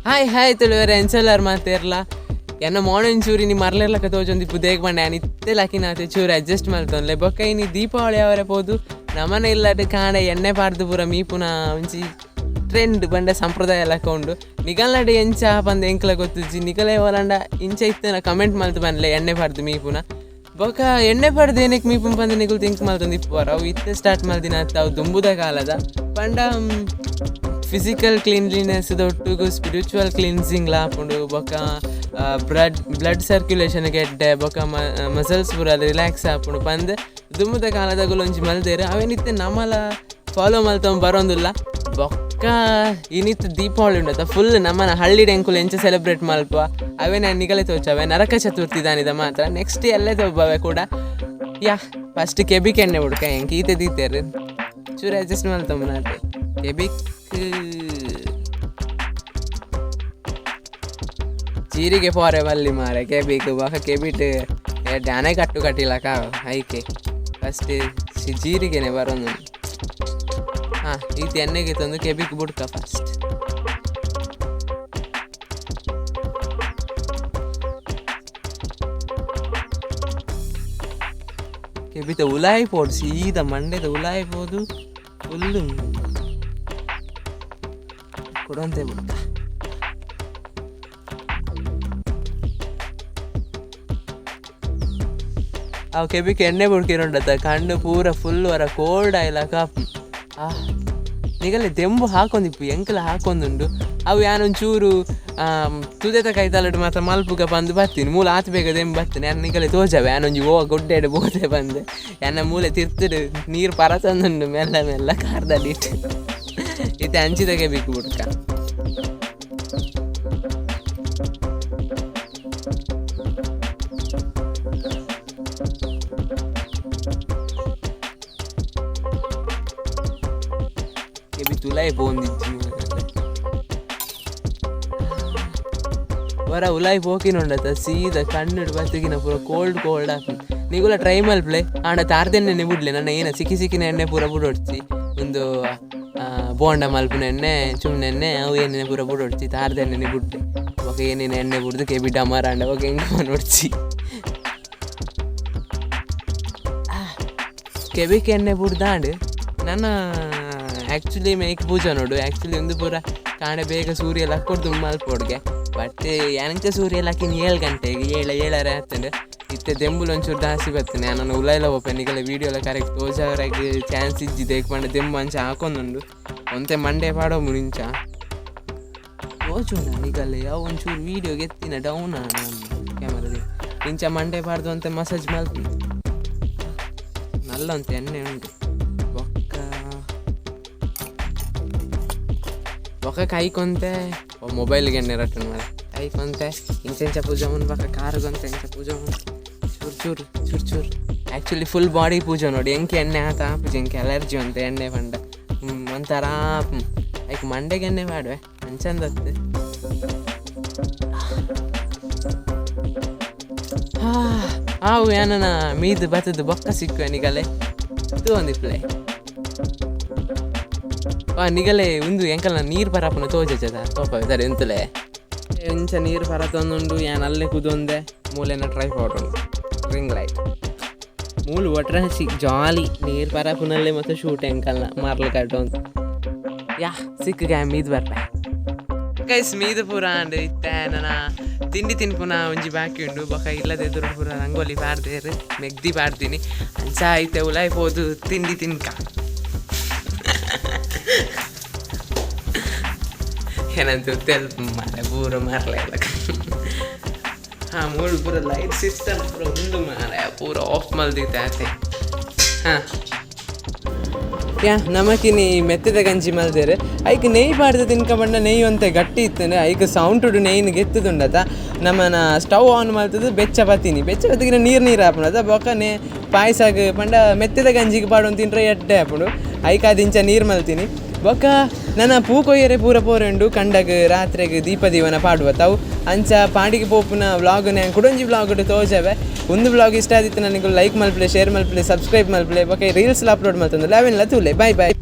Hi hi ತುಳುವರೆ, ಎಂಚಲ್ಲಾರ್ ಮಾತೇರ್ಲ? ಎನ್ನ ಮೋಣನ್ ಚೂರಿ ನಿ ಮರ್ಲೆರ್ಲಕ ತೋಜೊಂದಿಪ್ಪು ದೇಗ್ ಪಂಡ ಯಾನ್ ಇತ್ತೆ ಲಕಿನಾತೆ, ಚೂರು ಅಡ್ಜಸ್ಟ್ ಮಲ್ತೊನ್ಲೆ. ಬೊಕ್ಕ ಇನಿ ದೀಪಾವಳಿ ಅವರೆ ಪೋದು ನಮನ ಇಲ್ಲಡ್ ಕಾಂಡೆ ಎಣ್ಣೆ ಪಾಡ್ದು ಪೂರ ಮೀಪುನ ಒಂಜಿ ಟ್ರೆಂಡ್ ಪಂಡ ಸಂಪ್ರದಾಯ ಲಕ ಉಂಡು. ನಿಗಲ್ನಡೆ ಎಂಚ ಪಂದ್ ಎಂಕ್ಲ ಗೊತ್ತುಜ್ಜಿ. ನಿಗಲೇ ಓಲಂಡ ಇಂಚ ಇತ್ತಿನ ಕಮೆಂಟ್ ಮಲ್ತ್ ಪನ್ಲೆ. ಎಣ್ಣೆ ಪಾಡ್ದು ಮೀಪುನ ಬೊಕ್ಕ ಎಣ್ಣೆ ಪಾಡ್ದು ಏನಕ್ಕೆ ಮೀಪುನ ಪಂದ್ ನಿಗುಲು ಥಿಂಕ್ ಮಲ್ತೊಂದು ಇಪ್ಪುವರ. ಅವು ಇತ್ತೆ ಸ್ಟಾರ್ಟ್ ಮಲ್ದಿನ ಅತ್ತ, ಅವು ದುಂಬುದ ಕಾಲದ. ಪಂಡ ಫಿಸಿಕಲ್ ಕ್ಲೀನ್ಲಿನೆಸ್ ದೊಟ್ಟುಗು ಸ್ಪಿರಿಚುವಲ್ ಕ್ಲೀನ್ಸಿಂಗ್ ಆಪುಂಡು. ಬೊಕ್ಕ ಬ್ಲಡ್ ಬ್ಲಡ್ ಸರ್ಕ್ಯುಲೇಷನ್ ಎಡ್ಡೆ, ಬೊಕ್ಕ ಮಸಲ್ಸ್ ಪೂರ ರಿಲ್ಯಾಕ್ಸ್ ಆಪುಂಡು ಪಂದ್ ದುಂಬುದ ಕಾಲದಗುಲು ಒಂಜಿ ಮಲ್ದೆರ್. ಅವೇನಿತ್ತೆ ನಮಲ ಫಾಲೋ ಮಲ್ತೊಂದು ಬರೋಂದುಲ್ಲ. ಬೊಕ್ಕ ಇನಿತ್ ದೀಪಾವಳಿ ಉಂಡತ, ಫುಲ್ ನಮ್ಮನ ಹಳ್ಳಿಡ್ ಎಂಕುಲು ಎಂಚ ಸೆಲೆಬ್ರೇಟ್ ಮಲ್ಪುವ ಅವೇನೆ ನಿಗಲೆ ತೋಚವೆ. ನರಕ ಚತುರ್ಥಿ ದಾನಿದ ಮಾತ್ರ ನೆಕ್ಸ್ಟ್ ಎಲ್ಲೇ ತೋಬವೆ ಕೂಡ. ಯಾ, ಫಸ್ಟ್ ಕೆಬಿಕ್ ಎಣ್ಣೆ ಹುಡ್ಕ ಎಂಕ್ ಈತೆ ದೀತೆರ್, ಚೂರು ಅಡ್ಜಸ್ಟ್ ಮಲ್ತೊಂಬುನಾತೆ. ಕೆಬಿಕ್ ಜೀರಿಗೆ ಪೋರೆ ಬಲ್ಲಿ ಮಾರೆ ಕೆಬಿಕ್. ಬೊಕ ಕೆಬಿಟ್ ಎಡ್ಡೆ ಕಟ್ಟು ಕಟ್ಟಿಲಕ ಐಕೆ ಫಸ್ಟ್ ಜೀರಿಗೆನೆ ಬರೋದು. ಹಾಂ, ಈತ ಎಣ್ಣೆಗೆ ತಂದು ಕೆಬಿಕ್ ಬುಡ್ಕ ಫಸ್ಟ್. ಕೆಬಿತ ಉಲಾಯಿ ಪೋಡು, ಸೀದಾ ಮಂಡೆದ ಉಲಾಯಿ ಪೋದು ಫುಲ್ಲು ಕೊಡುವಂತೆ ಬುಡ್ಕ. ಅವು ಕೆಬಿಕ್ ಎಣ್ಣೆ ಬುಡ್ಕಿರುಂಡತ ಕಣ್ಣು ಪೂರ ಫುಲ್ ವರ ಕೋಲ್ಡ್ ಆಯ್ಲಕ. ಆ ನಿಗಲೆ ದೆಂಬು ಹಾಕೊಂದಿಪ್ಪು, ಎಂಕಲ ಹಾಕೊಂದುಂಡು. ಅವು ಯಾನೊಂಚೂರು ತುದೆತ ಕೈತಲಡು ಮಾತ್ರ ಮಲ್ಪುಗ ಬಂದು ಬತ್ತೀನಿ. ಮೂಲ ಆತು ಬೇಗ ದೆಂಬು ಬತ್ತೀನಿ. ಯಾನ್ ನಿಗಲೆ ತೋಜವೆ, ಯಾನೊಂಜಿ ಓ ಗುಡ್ಡೆಡು ಬೋದೆ ಬಂದೆ. ಎನ್ನ ಮೂಲೆ ತಿರ್ತುಡು ನೀರು ಪರತಂದುಂಡು ಮೆಲ್ಲ ಮೆಲ್ಲ ಕಾರ್ದಡಿಟ್ಟು. ಇತ್ತೆ ಅಂಚಿದ ಕೆಬಿಕ್ ಬುಡ್ಕ. ಕೆಬಿ ತುಲಾಯಿ ಪೋಂದಿಜ್ಜಿ ವರ ಉಲಾಯಿ ಪೋಕಿನುಂಡತ, ಸೀದಾ ಕಣ್ಣುಡು ಬತ್ತಿಗಿನ ಪೂರ ಕೋಲ್ಡ್ ಕೋಲ್ಡ್ ಆಪುಂಡು. ನಿಗುಲ ಟ್ರೈ ಮಲ್ಪ್ಲೆ. ಆಂಡ ತಾರ್ದೆಣ್ಣೆ ಬುಡ್ಲೆ, ನನ್ನ ಏನ ಸಿಕ್ಕಿ ಸಿಕ್ಕಿನ ಎಣ್ಣೆ ಪೂರ ಬುಡೊಡ್ಚಿ. ಒಂದು ಬೋಂಡ ಮಲ್ಪುನ ಎಣ್ಣೆ, ಚುಮ್ನೆ ಎಣ್ಣೆ, ಅವು ಎಣ್ಣೆ ಪೂರ ಬುಡೊಡ್ಚಿ. ತಾರ್ದೆಣ್ಣೆ ಬುಡ್ಲೆ. ಬೊಕ ಏನೇನು ಎಣ್ಣೆ ಬುಡ್ದು ಕೆಬಿ ಡಮಾರ್ ಆಂಡ ಬೊಕ ಎಂಕ್ ನೋಡ್ಚಿ. ಕೆಬಿಕ್ ಎಣ್ಣೆ ಬುಡ್ದಾಂಡ್ ನನ್ನ ಆ್ಯಕ್ಚುಲಿ ಮೇಕ್ ಪೂಜೆ ನೋಡು. ಆ್ಯಕ್ಚುಲಿ ಒಂದು ಪೂರ ಕಾಣೆ ಬೇಗ ಸೂರ್ಯ ಲಕ್ಕೊಡ್ದು ಮಲ್ಪೊಡ್ಗೆ. ಬಟ್ ಏನಂತ ಸೂರ್ಯ ಲಕ್ಕಿನ 7 ಗಂಟೆಗೆ, ಏಳು ಏಳರೆ ಆಗ್ತದೆ. ಇತ್ತೆ ದೆಂಬುಲು ಒಂಚೂರು ಜಾಸ್ತಿ ಬರ್ತೇನೆ. ನಾನು ಉಲಾಯಿಲ ಪೋಪೆ. ನಿಗಲ ವೀಡಿಯೋ ಎಲ್ಲ ಕರೆಕ್ಟ್ ತೋಜಾವರೆಗೆ ಚಾನ್ಸ್ ಇಜ್ಜಿದೆ ಪಂಡ ದೆಂಬು ಅಂಚ ಹಾಕೊಂದುಂಡು. ಒಂತೆ ಮಂಡೆ ಪಾಡೋ ಮುರಿಂಚ ತೋಜುಂಡ ನಿಗಲೆ. ಯಾವ ಒಂಚೂರು ವೀಡಿಯೋ ಗೆತ್ತಿನ ಡೌನ್ ಕ್ಯಾಮರಾದ. ಇಂಚ ಮಂಡೆ ಪಾಡ್ದು ಅಂತೆ ಮಸಾಜ್ ಮಲ್ಪು. ನಲ್ಲಂತೆ ಎಣ್ಣೆ ಉಂಟು. ಬೊಕ್ಕ ಬೊಕ್ಕ ಕೈ ಕೊಂತೆ ಮೊಬೈಲ್ಗೆ ಎಣ್ಣೆ ರಟ್ಟನ್ ಮಾರೆ. ಕೈ ಕೊಂತೆ ಇಂಚ ಇಂಚ ಪೂಜೆ ಬೊಕ್ಕ ಕಾರುಗೊಂತೆ ಇಂಚ ಪೂಜೆ ಚೂರು ಚೂರು ಚೂರು ಚೂರು. ಆ್ಯಕ್ಚುಲಿ ಫುಲ್ ಬಾಡಿ ಪೂಜೆ ನೋಡಿ. ಎಂಕೆ ಎಣ್ಣೆ ಆತ ಪೂಜೆ, ಎಂಕೆ ಅಲರ್ಜಿ ಅಂತೆ ಎಣ್ಣೆ ಪಂಡ ಒಂಥರ. ಐಕ್ ಮಂಡೆಗೆ ಎಣ್ಣೆ ಮಾಡುವೆ ಅಂಚಂದತ್ತು. ಆವು ಏನನ ಮೀದು ಬತ್ತದು ಬೊಕ್ಕ ಸಿಕ್ಕುವೆ. ನಿಗಲೆ ತೂವೊಂದಿಪ್ಲೆ. ವಾ ನಿಗಲೆ ಉಂದು ಎಂಕಲ್ನ ನೀರು ಬರಪುನ ತೋಜದ ತೋಪವೆ ಸರಿ ಎಂತಲೆ. ಇಂಚ ನೀರು ಬರತೊಂದುಂಡು. ಯಾನ್ ಅಲ್ಲೇ ಕುದೊಂದೆ. ಮೂಲೆನ ಟ್ರೈಪಾಡ್ ಉಂಡು, ರಿಂಗ್ ಲೈಟ್ ಮೂಲು ಒಟ್ರಾಸಿ ಜಾಲಿ. ನೀರು ಪರಪುನಲ್ಲೇ ಮತ್ತೆ ಶೂಟ್ ಎಂಕಲ್ನ ಮರ್ಲು ಕಟ್ಟೊಂದು. ಯಾ ಸಿಕ್ಕ ಮೀದ್ ಬರ್ಪೆ ಗೈಸ್. ಮೀದು ಪೂರ ಅಂಡ್ ಇತ್ತೆ ನನ್ನ ತಿಂಡಿ ತಿನ್ಪುನ ಒಂಜಿ ಬಾಕಿ ಉಂಡು. ಬೊಕ ಇಲ್ಲದ ಎದುರು ಪೂರ ರಂಗೋಲಿ ಪಾಡ್ದೇರು, ಮೆಗ್ದಿ ಪಾಡ್ತೀನಿ. ಅಂಚ ಐತೆ ಉಲಾಯ್ ಪೋದು ತಿಂಡಿ ತಿನ್ಕ. ಏನಂತ ತೆಲ್ಪ ಮಾರೆ, ಪೂರ ಮಾರ್ಲ ಇಲ್ಲ. ಹಾಂ, ಮೂಳು ಪೂರ ಲೈಟ್ ಸಿಸ್ಟಮ್ ಪೂರ ಉಂಡು ಮಾರೆ, ಪೂರ ಆಫ್ ಮಲ್ದಿತ್ತೆ ಆತೆ. ಹಾಂ ಯಾ, ನಮಕಿನಿ ಮೆತ್ತದ ಗಂಜಿ ಮಲ್ದೇರು. ಐಕ್ ನೆಯ್ ಪಾಡ್ದು ತಿನ್ಕ ಬಂಡ ನೆಯ್ ಒಂತೆ ಗಟ್ಟಿ ಇತ್ತಂದ್ರೆ ಐಕ್ ಸೌಂಟುಡು ನೆಯ್ನ್ ಗೆತ್ತುದುಂಡತ. ನಮ್ಮನ ಸ್ಟವ್ ಆನ್ ಮಲ್ತದು ಬೆಚ್ಚ ಬತ್ತೀನಿ. ಬೆಚ್ಚ ಬತ್ತಿಗಿನ ನೀರು ನೀರು ಆಪುಂಡತ. ಬೊಕ ನೆ ಪಾಯಸಗ್ ಪಂಡ ಮೆತ್ತದ ಗಂಜಿಗೆ ಪಾಡೊಂದು ತಿಂಡ್ರೆ ಎಡ್ಡೆ ಆಪುಂಡು. ಐಕ್ ದಿಂಚ ನೀರು ಮಲ್ತೀನಿ. ಬೊಕ ನನ ಪೂ ಕೊಯ್ಯರೆ ಪೂರ ಪೋರೆಂಡು. ಕಂಡಗ್ ರಾತ್ರೆಗ್ ದೀಪ ದೀವನ ಪಾಡುವ ತಾವು. ಅಂಚ ಪಾಡಿಗೆ ಪೋಪುನ ವ್ಲಾಗ್ ನಾನು ಕುಡೊಂಜಿ ವ್ಲಾಗ್ ತೋಜವೆ. ಒಂದು ವ್ಲಾಗ್ ಇಷ್ಟ ಆದಿತ್ತು ನನಗೆ ಲೈಕ್ ಮಲ್ಪಲೆ, ಶೇರ್ ಮಲ್ಪಲೆ, ಸಬ್ಸ್ಕ್ರೈಬ್ ಮಲ್ಪಲೆ. ಬೊಕ ರೀಲ್ಸ್ ಅಪ್ಲೋಡ್ ಮಲ್ತೊಂದು ಅವೆಲ್ಲ ತೂಲೆ. ಬಾಯ್ ಬಾಯ್.